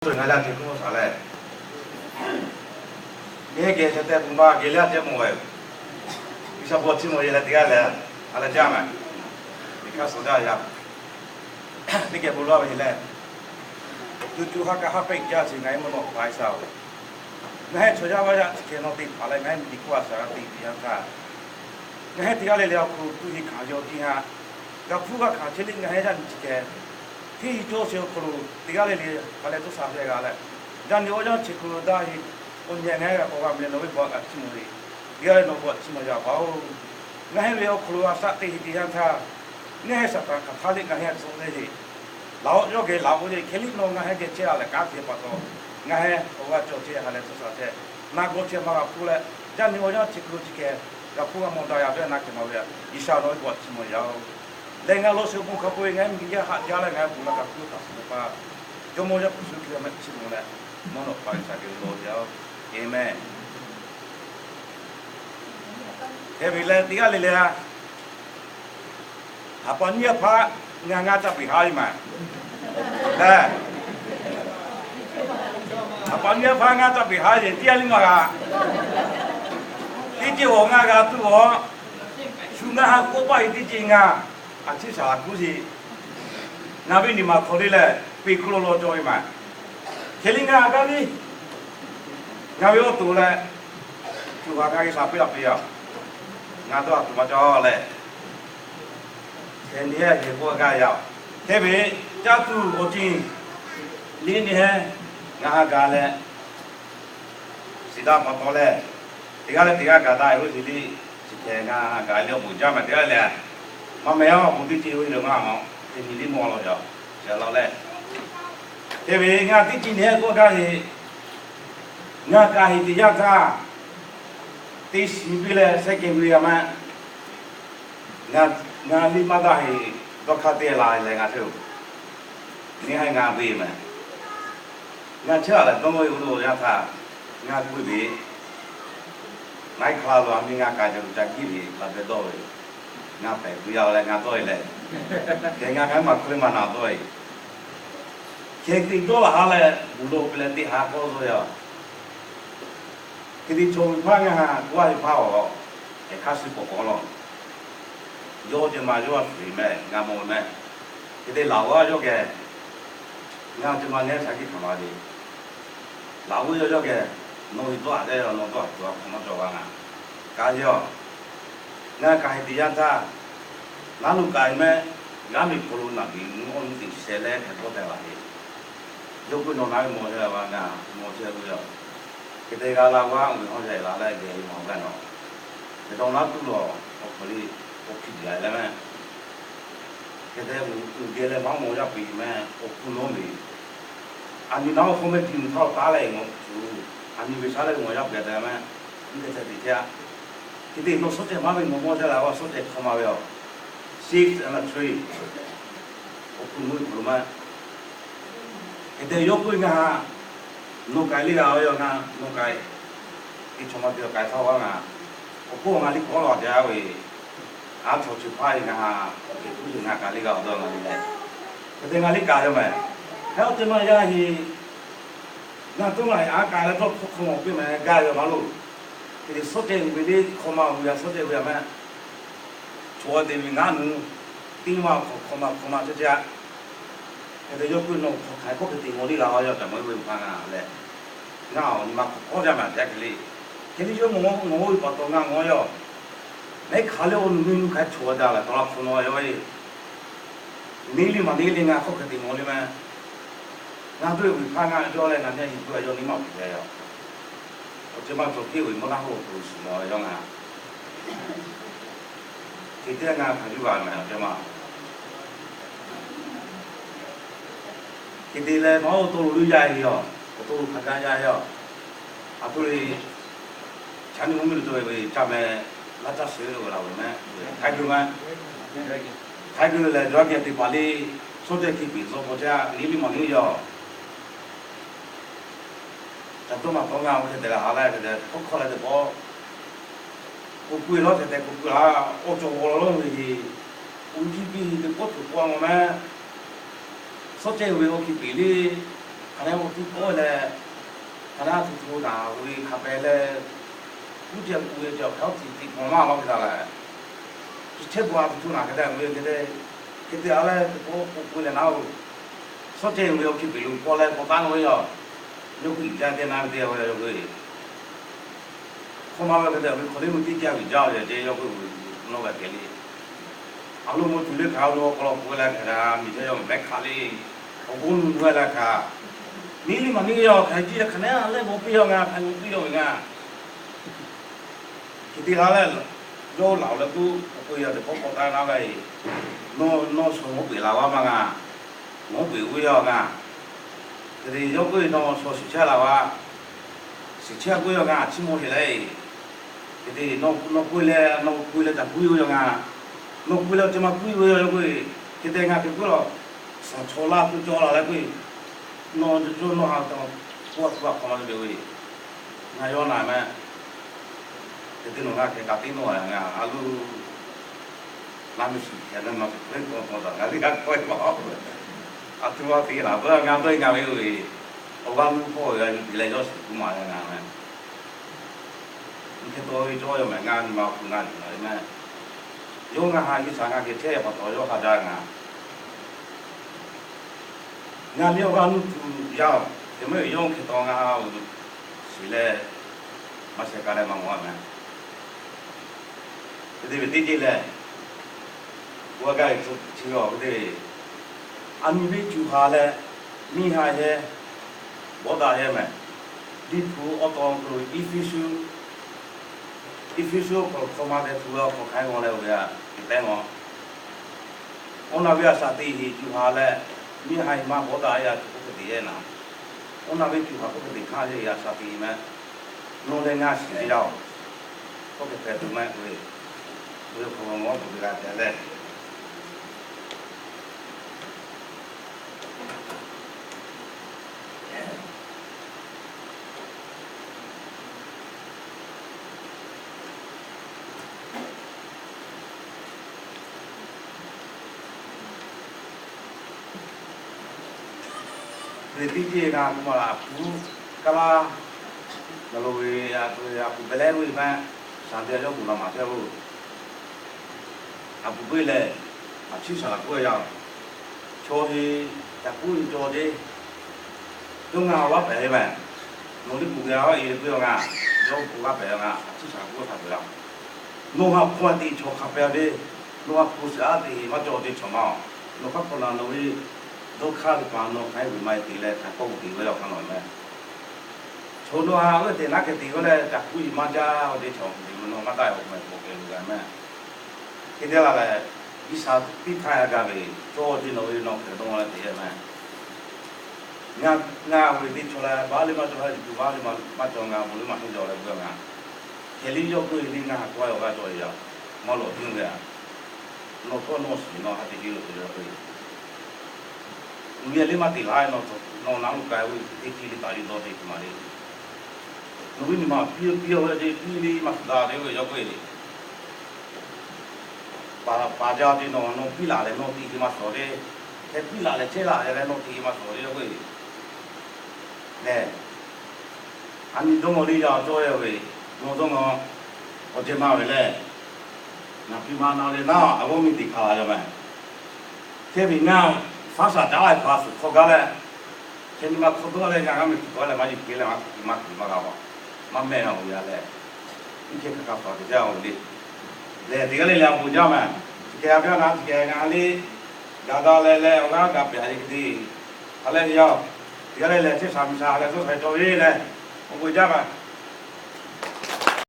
Ngaˬ leh a te k'oˆ shaˍ leh, neˇ geh ca tehꞈ bon ba geh leh a te mawˬ ve yoˬ. G'uiˬsha bon chiˇ mvuh ve leh teˇ g'aˇ leh, a leh jaˇ maˬ, teˇ hk'aˇ suh jaˇ yaˇ. Teˇ geh bon laˇ ve leh, co co ha kaꞈ haˉ pehˆ jaˇ ce ngaˬ hui mvuhˇ naw pa G'uiˬsha-oˬ. Ngaˬ hui chaw yaˇ vaˇ yaˇ chi hk'e nawˬ te hpaˍ leh ngaˬ hui miˬguiˬ hk'oˆ a shaˍ g'a te ve teˇ yanˇ htaˇ, ngaˬ hui teˇ g'aˇ le le awˬ hk'aw lo tuˇ heˆ hkanˍ yaw tiˇ ha, g'a hpuˇ g'a hkanˍ chehˇ liˇ ngaˬ hui yaˇ nyi chi hkeh, hteˇ hi cawˇ sheˍ awˬ hk'aw lo teˇ g'aˇ le le ha leh tuˇ sha ve g'a leh, yaˇ nyi awˬ yanˇ chi hk'aw lo daˇ heˆ. Awˬ nyi ngaˬ hui g'a k'awꞈ g'a meh nawˬ ve bon a kaꞈ chiˇ mvuh ve, teˇ g'aˇ le nawˬ bon a chiˇ mvuh yaˇ paˍ-oˬ. Ngaˬ hui ve awˬ hk'aw lo a shaꞈ teˇ heˆ teˇ yanˇ htaˇ, ngaˬ hui Saˍtanˍ hk'aˬ htaˇ liˇ ngaˬ hui a tcuh leh heˆ. Laˬ-oꞈ yawˇ geh laˬ-oꞈ ve hk'e liˇ nawˬ ngaˬ hui geh chehˇ a leh kanˉ te pa taw, ngaˬ hui awˬ g'aˇ cawˬ chehˇ ha leh tuˇ sha chehˇ, na g'aw chehˇ maˇ g'a hpuˇ leh, yaˇ nyi awˬ yanˇ chi hk'aw lo chi hkeh g'a hpuˇ g'a mawˬ daꞈ yaˇ ve a na hkeh ma ve, G'uiˬsha nawˬ ve bon a chiˇ mvuh yaˇ-oˬ. Leh ngaˬ law sheˍ bon hk'a peu-eˬ ngaˬ hui miˬguiˬ yaˇ haꞈ jaˇ leh ngaˬ hui bon la kaꞈ hpuˇ taˍ suh ve pa, Jawˇmawˇ Yeˍsuˆ Hkriꞈ meh chiˇ mvuh leh, mvuhˇ naw pa G'uiˬsha geh law yaˇ-oˬ. Aˍmenˍ. Hk'e ve leh teˇ g'aˇ le le a, haˍ pa nyiˇ g'aˇ hpaˇ ngaˬ ngaˇ caˇ peˬ haˉ ve maˬ. Leh, haˍ pa nyiˇ g'aˇ hpaˇ ngaˇ caˇ peˬ haˉ ve teˇ g'aˇ liˇ maˬ g'a. Teˇ ceuˬ awˬ ngaˇ g'a tuˬ awˬ, shu ngaˇ ha k'oˆ paˇ ve teˇ ceuˬ ngaˇ, a ciˉ shaˍ laꞈ kuˉ ce. Ngaˬ ve nyi ma hk'aw le leh, peˬ hkuˇ lo law cawˇ ve maˬ. Hk'e liˇ ngaˇ gaˇ liˇ, ngaˬ ve awˬ to leh, tuˬ g'a kaˇ g'a shaˍ piˇ laˇ piˇ yaˇ. Ngaˬ dawˇ a tuˬ maˇ cawˇ leh, hk'e nyi heˆ k'oˆ gaˇ yaˇ. Hk'e ve caˇ tuˬ awˬ ceuˬ liˇ nyi heˆ, ngaˬ ha gaˬ leh, shiˍ daꞈ pa taw leh, teˇ g'aˇ leh teˇ g'aˇ gaˬ daꞈ ve oˇ ce liˇ, chi hk'e ngaˬ ha gaˬ leh awˬ bon jaˇ maˬ teˇ g'aˇ leh, maˇ meh a awˬ bon teˇ ceuˬ oˇ ve le maˇ mawˬ, hk'e nyi liˇ mawˬ law yaˇ. Chi law leh, hk'e ve ngaˬ teˇ ceuˬ nyi heˆ k'oˆ gaˇ ve, ngaˬ kaꞈ heˍ teˇ yanˇ htaˇ, teˇ shiˍ piˇ leh shehˆ kehˬ ve a meh, ngaˬ liˇ maˇ daꞈ heˍ dawˇ hk'aˇ te la leh ngaˬ chehˇ-oˬ. Neˇ haiˬ ngaˬ ve meh, ngaˬ chehˇ a leh dawˇ ve oˇ lo yanˇ htaˇ, ngaˬ gu ve, naiˉ hk'aˇ lo a miˇ ngaˬ kaꞈ ca lu ca giˇ ve la beh dawˇ ve, ngaˬ pehꞈ gu yaˇ leh ngaˬ dawˇ e leh, hk'e ngaˬ hk'aˬ maˬ hk'e le maˬ naˬ dawˇ e. Hk'e te dawˇ laˬ ha leh, buˬ lo pe leh teˇ ha k'awˇ zo yaˇ. Hk'e te chaw ve hpaˇ ngaˬ ha k'oˆ a ve hpaˇ awˬ, hk'aˬ hk'e k'awꞈ k'awꞈ law. Yawˇ ceh ma yawˇ a shuˍ meh ngaˬ mawˬ meh. Hk'e te laˬ g'a yawˇ geh, ngaˬ ceh ma neˇ shaˍ kiˇ hkanˍ la ve, laˬ g'a yawˇ geh, nawˬ ve dawˇ a te yaˇ nawˬ dawˇ a tuˬ a hk'awꞈ nawˉ cawˬ g'a ngaˬ. Kaꞈ yaˇ, ngaˬ kaꞈ heˍ teˇ yanˇ htaˇ, naˉ lo kaꞈ e meh, g'aˇ miˬ hk'aw lo naˬ miˬ mvuhˇ awˬ nuˇ teꞈ sheh leh hk'e dawˇ teh la ve, yawˇ k'oˆ nawˬ naˉ ve mawˬ chehˇ la va ngaˬ mawˬ chehˇ ve yoˬ. Hk'e te g'a la g'a awˬ ve hawˉ yaˇ la leh geh e mawˬ gaˇ nawˬ, hk'e dawˇ naˉ tuˉ lawˬ awˬ hk'aw le, awˬ hkiˇ jaˬ leh meh, hk'e te uˬ geh leh maˇ mawˬ yaˇ piˇ meh awˬ hkuˇ nawˉ ve, a nyi naˉ awˬ hk'aw meh tiꞈ mvuhˇ htaˇ taˉ leh mawˬ tuˬ, a nyi ve shaˉ leh mawˬ yaˇ piˇ te meh, nyi te te te te a, hk'e te nawˬ suhˉ ceh maˇ ve mawˬ mawˇ chehˇ la g'a suhˉ ceh hk'aw ma ve a, six and three, awˬ hkuˇ mvuhˇ ve hk'aw lo meh. Hk'e te yawˇ k'oˆ ngaˬ ha, nawˬ k'ai le g'a ve yoˬ ngaˬ, nawˬ k'ai, teˇ chaw ma te k'ai htaˇ g'a ngaˬ, awˬ hk'oˆ ngaˬ liˇ k'awꞈ laˬ jaˇ ve, a chaw chi hpaˇ e ngaˬ ha, awˬ hk'e kuˉ ve ngaˬ k'ai le g'a awˬ dawˇ ngaˬ le leh, hk'e te ngaˬ liˇ k'ai ve yoˬ meh. Hk'e awˬ ceh ma yaˇ heˆ, ngaˬ tuˉ maˇ heˆ a k'ai leh dawˇ hk'aw hk'aw mawˬ piˇ meh gaˇ ve yoˬ maˇ loˬ. Hk'e te suhˉ ceh uˬ ve le hk'aw ma uˬ ve a suhˉ ceh ve a meh, chaw te ve ngaˬ nu, teˇ maˇ hk'aw hk'aw ma hk'aw ma ceh ceh a. Hk'e te yawˇ k'oˆ nawˬ hk'aˬ hk'e k'oˆ hk'e te mawˬ le g'a yawˇ ca mawˬ ve hpaˇ ngaˬ leh, ngaˬ awˬ nyi ma hk'aw k'awˇ jaˇ maˬ te a hk'e le. Hk'e le yawˇ mawˬ mawˬ ve pa taw ngaˬ mawˬ yoˬ. Neˇ hk'aˬ le awˬ nu miˇ nu hk'a chawˬ daꞈ leh taw la hpu nawˬ a yoˬ e. Neˇ liˇ maˬ neˇ le ngaˬ hk'aˬ hk'e te mawˬ le meh. Ngaˬ tuˬ ve hpaˇ ngaˬ yawˇ leh ngaˬ nyi a yi tuˬ a yawˇ neˇ maˬ piˇ te yoˬ. Awˬ ceh maˇ cawˬ piˇ ve mawˇ naˆ hoˆ awˬ hk'aw lo suhˍ mawˬ ve yawˇ ngaˬ. Hk'e te ngaˬ hk'aˬ yuˇ g'a meh awˬ ceh maˇ. Hk'e te leh maˇ awˬ to lo luˇ yaˇ e yoˬ. Awˬ to lo hk'aˬ gaˇ yaˇ e yoˬ. A to le, Chinese mvuhˇ miˬ lo cawˬ ve ca meh, laˇ caˇ sheˍ ve lo laˬ ve meh, Htaiˇ g'uiˬ meh. Htaiˇ g'uiˬ lehˬ, jawˇ geh teˇ hpaˍ le, suhˉ ceh hkiˇ piˍ tcuh k'o caˇ neˇ liˇ maˬ neˇ yoˬ. Ca dawˇ maˬ tawˇ ngaˬ awˬ hk'e te leh ha leh hk'e te hk'aw hk'aw leh teˇ pawˆ, k'oˆ k'oˆ e lawˉ hk'e te k'oˆ k'oˆ la, awˬ cawˬ g'aw la lawˉ ve, uˉ jiˇ piˇ teˇ pawˆ tuˬ k'awꞈ maw meh, suhˉ ceh ve awˬ hkiˇ piˍ le, Hk'aˬ hk'e k'oˆ tuˬ k'oˆ leh, hk'aˬ hk'e tuˬ tuˬ naˬ ve hk'a pehˍ leh, kuˉ ceh k'oˆ ve ceh awˬ hk'aˬ hk'e tuˬ tiꞈ hk'awꞈ maˇ laˇ ve htaꞈ lehˬ, chi chehˇ bu a tuˬ tuˬ naˬ hk'e te ve hk'e te, hk'e te a leh teˇ pawˆ k'oˆ k'oˆ leh naˉ-oˬ, suhˉ ceh ve awˬ hkiˇ peꞈ lo paw leh k'awꞈ taˉ ve yoˬ. Yawˇ k'o iˍ jaˇ te na ve te a ve yoˬ k'o, hk'aw ma ve hk'e te ve hk'aw liˇ mvuhˇ teˇ jaˇ ve jaˇ ve ce yawˇ k'o, nawˬ g'a kehˬ le. A lo maw tuˬ le hkaꞈ lo awˬ hk'aw lo k'oˆ leh hk'aˬ htaꞈ miˬ chehˇ yaˇ mehˉ hk'aˬ le, awˬ bon nu g'a leh hkaꞈ, miˬ liˇ maˬ miˬ ve yoˬ hk'aˬ hk'e jiˇ leh hk'aˬ neˉ leh maw piˇ yaˇ ngaˬ hk'aˬ maw piˇ yaˇ ve ngaˬ. Hk'e te la leh, yawˇ laˬ-oˬ leh k'o, awˬ k'o yaˇ teˇ pawˆ k'awꞈ taˉ naˉ g'a e, nawˬ nawˬ shaw mawˇ peꞈ la g'a maˇ ngaˬ, mawˇ peꞈ g'uˇ yaˇ ngaˬ. Hk'e te yawˇ k'oˆ ve, nawˬ shaw shiˍ chehˇ la g'a, shiˍ chehˇ k'oˆ yaˇ ngaˬ, a ciˉ mawˇ heˆ leh, hk'e te nawˬ k'oˆ leh, nawˬ k'oˆ leh caˬ kuˉ yoˬ ngaˬ, nawˬ k'oˆ leh awˬ ceuˬ maˇ kuˉ yoˬ k'oˆ ve, hk'e te ngaˬ hk'e k'oˆ lawˬ, shaˍ chaw laˇ tuˬ cawˬ la leh k'oˆ, nawˬ nawˬ ha ta, k'oˆ a hk'aw ma te ve, ngaˬ yawˇ na meh, hk'e te nawˬ g'a hkeh kaꞈ teˇ nawˬ ngaˬ a lo Laˇ miˬ shiˍ hkeh ve maˇ te k'oˆ k'o taꞈ ngaˬ teˇ g'aˇ kawˇ e maˇ. A htoꞈ ma te laˬ peuˬ ngaˬ dawˇ e ngaˬ ve yoˬ ve, awˬ g'aˇ nuˇ hpawˇ g'a yuˬ te leh yawˇ shiˍ kuˇ maˍ leh ngaˬ meh. Mvuhˇ hk'e taw ve cawˇ yaˇ mehˬ, ngaˬ nyi ma hpu ngaˬ yuˬ la ve meh. Yawˇ ngaˬ ha G'uiˬsha ngaˬ geh chehˇ pa taw yawˇ ha jaˇ ngaˬ. Ngaˬ miˇ awˬ g'aˇ nuˇ hpu yaˇ, hk'e meuˇ yawˇ hk'e taw ngaˬ ha shiˍ leh, maˇ sheh ka leh maˇ mawˬ a meh. Hk'e te ve teˇ ceuˬ lehˬ, g'a gaˇ ve chi ve awˬ hk'e te ve, a nyi ve cuˬ ha leh, miˇ ha yehˇ, bawˇ daꞈ yehˇ meh. Liꞈ hpu awˬ taw lo Eˇfeˇsuꞈ, Eˇfeˇsuꞈ awˬ hk'aw lo hk'aw ma te hpu ve awˬ hk'aw hk'aˬ hk'e g'aw leh oˇ ve a te tehˉ maw. Oˇ naˬ ve a shaˍ teꞈ heˍ cuˬ ha leh, miˇ ha yehˇ ma bawˇ daꞈ yehˇ a cuˬ k'oˆ hk'e te yehˇ naˍ. Oˇ naˬ ve cuˬ ha k'oˆ hk'e te hkanˇ ve a shaˍ teꞈ heˍ meh. Nawˬ leh ngaˬ shiˍ ve yaˇ-oˬ, k'oˆ hk'e hpehꞈ tuˬ meh k'oˆ ve, oˇ ve hk'aw lo ngaˬ k'oˆ ve g'a tehˬ leh, Hk'e te tiˉ ceˇ g'a k'oˆ ma laˬ, a hpu kaˇ laˇ, gaˬ lo ve a hpu, a hpu beh leh ve maˇ, shaˍ te yawˇ kuˬ la maˍ chehˇ-oˬ. A hpu puiˉ lehˬ, a ciˉ shaˍ laꞈ k'oˆ ve yaˇ, chaw heˍ, caꞈ kuˉ ve cawˬ ce, yawˇ ngaˬ g'aˇ pehˍ ve meh. Nawˬ liˇ kuˬ g'a ve e le k'oˆ yaˇ ngaˬ, yawˇ k'o g'aˇ pehˍ yaˇ ngaˬ, a ciˉ shaˍ laꞈ k'oˆ htaꞈ pehˍ yaˇ. Nawˬ ha hpu a teꞈ chaw hk'a pehˍ ve, nawˬ ha hpu shaˍ a teꞈ maˇ cawˬ te chaw ma. Nawˬ hk'aˇ hk'aw naˬ nawˬ ve dawˇ hk'aˇ ve pa nawˬ hk'aˬ hk'e vuiˬ ma e te leh hk'a kawˆ gu te ve yaˇ hk'a nawˬ meh. Chaw nawˬ ha ve teꞈ naˉ hk'e te g'aˇ leh caꞈ kuˉ yiˬ maˇ jaˇ ve teˇ chaw te ve nawˬ maˇ taˆ-e awˬ hk'aw meh k'awꞈ kehˬ lo g'a meh. Hk'e te la lehˬ, G'uiˬsha piˇ htaˇ g'a gaˇ ve, cawˇ te nawˬ ve nawˬ hk'e dawˇ leh te meh. Ngaˬ, ngaˬ ve teˇ chaw leh baˆ le maˇ cawˬ, ha lehˬ tuˬ baˆ le maˇ cawˬ, ngaˬ bon le maˇ heˆ jaw leh g'uˇ ngaˬ. Hk'e liˇ yawˇ k'oˆ ve liˇ ngaˬ ha k'awˇ awˬ g'aˇ cawˬ e yaˇ, maˇ lawˬ tiˉ ve a. Nawˬ tawˇ nawˬ shiˍ nawˬ ha te te lo te ve. Uiˍ ve liˇ maˇ te laˇ, nawˬ naˉ lo k'ai ve teˇ hkiˇ liˇ taˍ liˇ dawˇ te tuˬ maˍ le. Nawˬ ve nyi ma piˇ piˇ ve te piˇ liˇ maˇ shuˍ daꞈ te ve yawˇ k'oˆ ve, paˍ jaˇ te nawˬ, nawˬ piˇ laˬ leh nawˬ te te maˇ shawˍ le. Hk'e piˇ laˬ leh chehˇ laˬ leh nawˬ te te maˇ shawˍ le yawˇ k'oˆ ve. Lehˬ, a nyi dawˇ nawˬ liˇ yaˇ cawˇ ve, nawˬ dawˇ nawˬ awˬ ceh maˇ ve lehˬ, naˬ piˇ ma na leh naˉ a g'awˇ miˇ te hk'a la yaˇ meh. Hk'e ve ngaˬ faˉ shaˍ caˉ la hk'a suhˍ hk'aw gaˇ leh, hk'e nyi ma hk'aw dawˇ leh ngaˬ g'aˇ meh tuˬ kawˇ leh maˇ yuˬ k'ai leh maˇ kuˬ maˇ g'a maˇ mehˆ a oˬ yaˇ leh, nyi hk'e hk'a hk'a suhˍ te jaˇ oˬ le. Lehˬ teˇ g'aˇ le le a bon jaˇ meh. Chi hk'e a ve a na chi hk'e ngaˬ le, gaˬ daꞈ leh leh awˬ g'aˇ gaˬ pehˍ a le hk'e te, ha lehˬ ve yaˇ, teˇ g'aˇ le le chehˇ shaˍ miˬ shaˍ leh tcuhˇ hk'e cawˬ ve leh, awˬ bon jaˇ meh.